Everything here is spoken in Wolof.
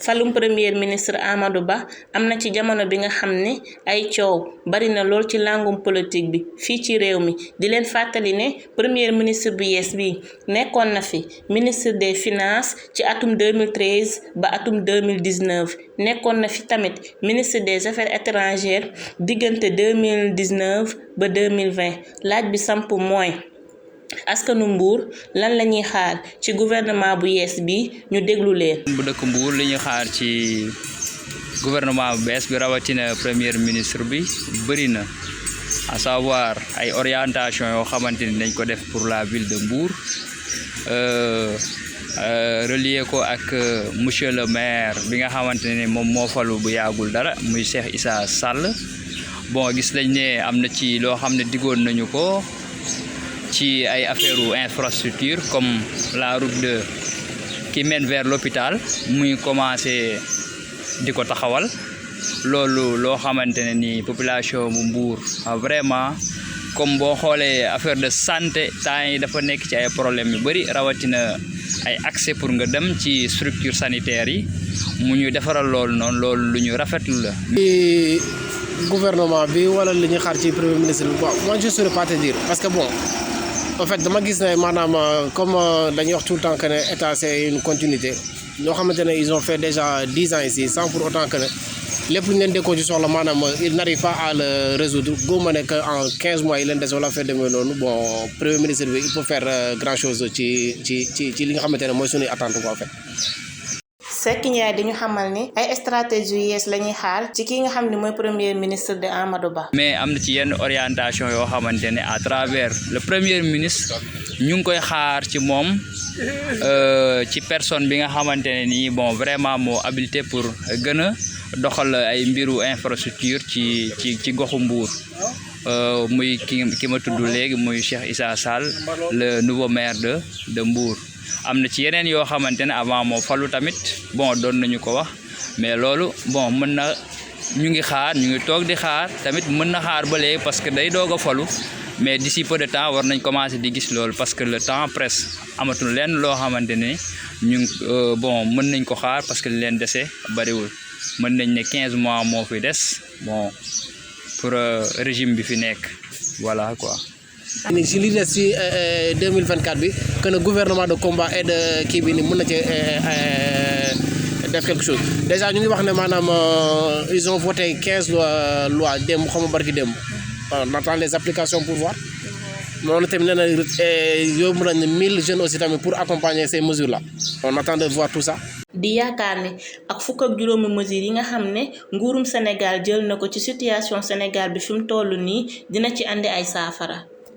falum premier ministre Amadou Ba am na ci jamono bi nga xam ne ay coow bari na lool ci langum politique bi fii ci réew mi di leen fàttali ne premier ministre bu yees bi nekkoon na fi ministre des finances ci atum 2013 ba atum 2019 nekkoon na fi tamit ministre des affaires étrangères diggante 2019 ba 2020 laaj bi samp mooy askanu Mbour lan la ñuy xaar ci gouvernement bu yees bi ñu déglu leen. bu dëkk Mbour li ñu xaar ci gouvernement bu bees bi rawatina premier ministre bi bëri na à savoir ay orientation yoo xamante ni dañ ko def pour la ville de Mbour relier ko ak monsieur le maire bi nga xamante ne moom moo falu bu yàggul dara muy Cheikh Issa Sall bon gis nañ ne am na ci loo xam ne diggoon nañu ko. ci ay affaire infrastructure comme la route qui mène vers l'hôpital muy commencé di ko taxawal loolu loo xamante ne ni population bu Mbour vraiment comme boo xoolee affaire de santé temps yi dafa nekk ci ay problèmes yu bëri rawatina ay accès pour nga dem ci structure sanitaire yi mu ñu defaral loolu noonu loolu lu ñu rafetlu la. Gouvernement bi wala li ñu xaar ci premier ministre bi bon moi je saurais pas te dire parce que bon. En fait dama gis ne maanaam comme dañuy wax tout le temps que ne état c'est une continuité ñoo xamante ne ils ont fait déjà 10 ans ici sans pour autant que ne lépp lu ñu leen déggoo ci soxla maanaam il n'arrive pas à le résoudre góob ne que en 15 mois yi leen des wala fait demee noonu bon premier ministre bi il peut faire grand chose ci li nga xamante ne mooy suñuy attente quoi en fait. Seck Ndiaye dañu xamal ni ay stratégie yees la ñuy xaar ci ki nga xam ne mooy premier ministre de Amadou Ba. mais am na ci yenn orientation yoo xamante ne à travers le premier ministre ñu ngi koy xaar ci moom ci personne bi nga xamante ne nii bon vraiment moo habilité pour gën a doxal ay mbiru infrastructure ci goxu Mbour muy ki ma tudd léegi muy Cheikh Issa Sall le nouveau maire de Mbour. am na ci yeneen yoo xamante ne avant moo falu tamit bon doon nañu ko wax mais loolu bon mën na ñu ngi toog di xaar tamit mën na xaar ba léegi parce que day doog a falu mais d'ici peu de temps war nañ commencer di gis loolu parce que le temps presse amatul lenn loo xamante ne ñu bon mën nañ ko xaar parce que li leen dese bariwul mën nañ ne 15 mois moo fi des bon pour régime bi fi nekk voilà quoi. si li des ci 2024 bi que le gouvernement de combat et de kii bi ni mën na ci def quelque chose déjà ñu ngi wax ne maanaam ils ont voté 15 lois démb xaw ma barki démb on attend les applications pour voir noonu tamit nee na yóbbu nañ 1000 jeunes aussi tamit pour accompagner ces mesures là on attend de voir tout ça. di yaakaar ne ak fukk ak juróomi mesures yi nga xam ne nguurum Sénégal jël na ko ci situation Sénégal bi fi mu toll nii dina ci andi ay saafara.